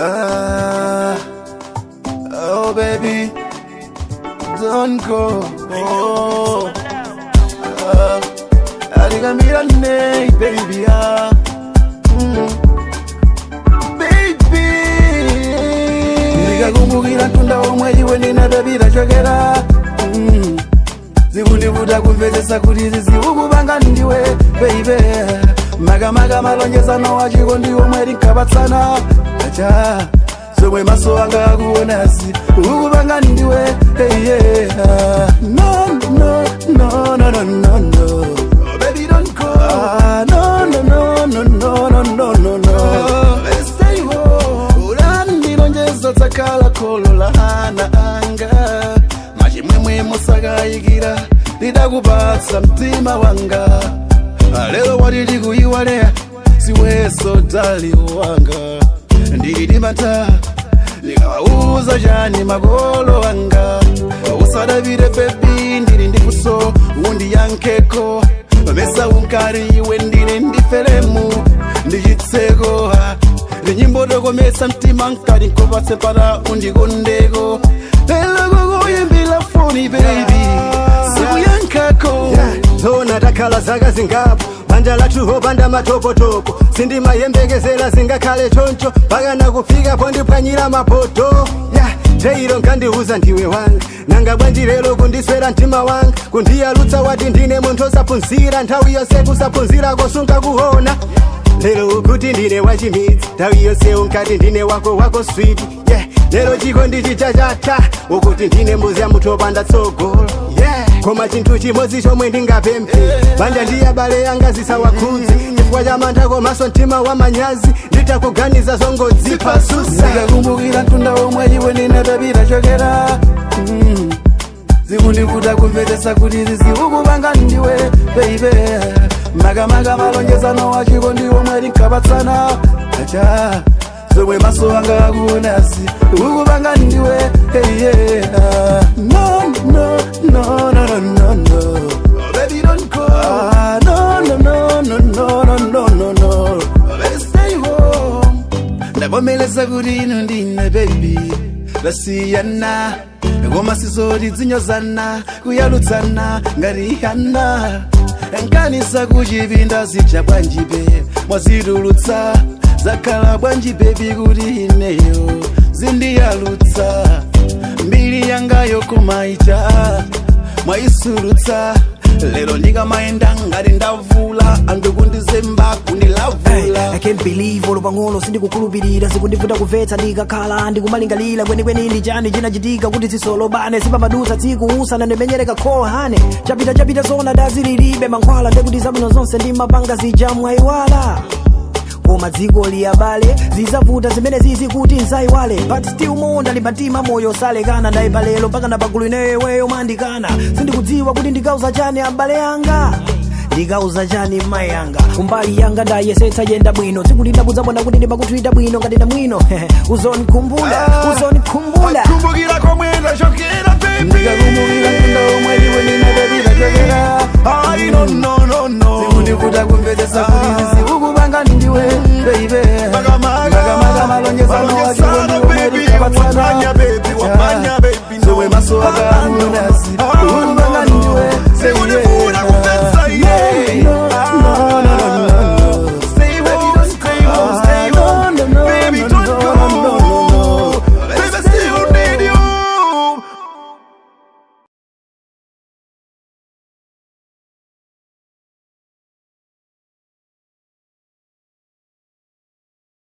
Ah, oh baby, don't go. Oh, ah, Arigamirane, baby, ah, baby. Ndikakumbukira mtunda omwe iwe ndine baby tachokera. Zikundivuta kumvetsetsa kuti zizikukupanga ndiwe baby, makamaka malonjezano wachikondi omwe tinkapatsana acha, zomwe maso anga akuonasi ukupanga ndiwe, hey, yeah. No, no, no, no, no, no, no. Oh, baby, don't go. Ah, no, no, no, no, no, no, no, no, no. Let's stay home. Unandilonjeza dzakhala kholo la ana anga, machimwemwe musakayikira, ndidakupatsa mtima wanga. Lero wati tikuyiwale, siweso dali wanga. Ndili mantha, ndikawauza chani makolo anga? Usadapite baby, ndili ndifunso, undiyankheko. Pamesa unkati iwe ndine ndifelemu ndichitseko, ndinyimbo tokometsa mtima, nkati nkupatse mpata undikondeko. Lero kukuyimbira foni baby, sikuyankhako. Zona takhala zaka zingapo, banja lathu panda matopotopo. Sindimayembekezera zingakhale choncho, mpaka kufika pondipwanyira mapoto ya teiro. Nkandiuza ndiwe wanga, nanga bwanji lero kundiswera mtima wanga, kundiyalutsa? Wati ndine munthu osaphunzira, nthawi yonse kusaphunzira kosunga kuona. Lero ukuti ndine wachimidzi, nthawi yonse unkati ndine wako wako sweet, yeah. Lero chikondi chichachatha, ukuti ndine mbuzi ya munthu opanda tsogolo, yeah. Koma chinthu chimodzi chomwe ndingapemphe, banja ndi abale yanga zisawakhudze, chifukwa cha mantha komanso mtima wa manyazi, nditakuganiza zongodzipasusa. Ndikakumbukira mtunda omwe iwe ndine baby tachokera, zikundivuta kumvetsetsa kuti zizikukupanga ndiwe baby, makamaka malonjezano wachikondi omwe tinkapatsana acha, zomwe maso anga akuonasi ukupanga ndiwe, hey, yeah. No, no, no, no, no, no, no. Oh, baby, don't go. Ah, no, no, no, no, no, no, no, no, no. Oh, baby, stay home. Ndavomeleza kuti inu ndine baby lasiyana, koma sizoti dzinyozana, kuyalutsana ngati hana. Nkanisa kuchipinda zija bwanjibe mwazitulutsa, zakhala bwanji baby kuti ineyo zindiyalutsa? Mbiri yangayo kumaita mwayisulutsa. Lero ndikamayenda ngati ndavula, anthu kundizemba, kundilavula. I can't believe, olo pang'ono sindikukhulupirira. Zikundivuta kumvetsa, ndikakhala ndikumalingalira, kwenikweni ndi chani chinachitika kuti zisolobane? Sipamadusa tsiku usana ndimenyereka khohane. Chapita chapita, zona dazililibe mankhwala. Ndekuti zabwino zonse ndimapanga zija mwayiwala, koma dziko liyabale zizavuta zimene zizi kuti nzayiwale. But still more ndalimba mtima, moyo salekana. Ndayipa lero mpaka napagulu ineweyo mandikana. Sindikudziwa kuti ndikauza chani abale anga, ndikauza chani mayi anga. Kumbali yanga ndayesetsa, yenda bwino. Tsiku lindakudzabona kuti ndimakutwita bwino ngati ndamwino. Uzonikumbula, uzonikumbula. Kumbukira komwe ndachokera baby. Ndikakumbukira mtunda omwe iwe ndine baby tachokera. Ai, no, no, no, no. Zikundivuta kumvetsetsa kuti zizikukupanga ndiwe baby.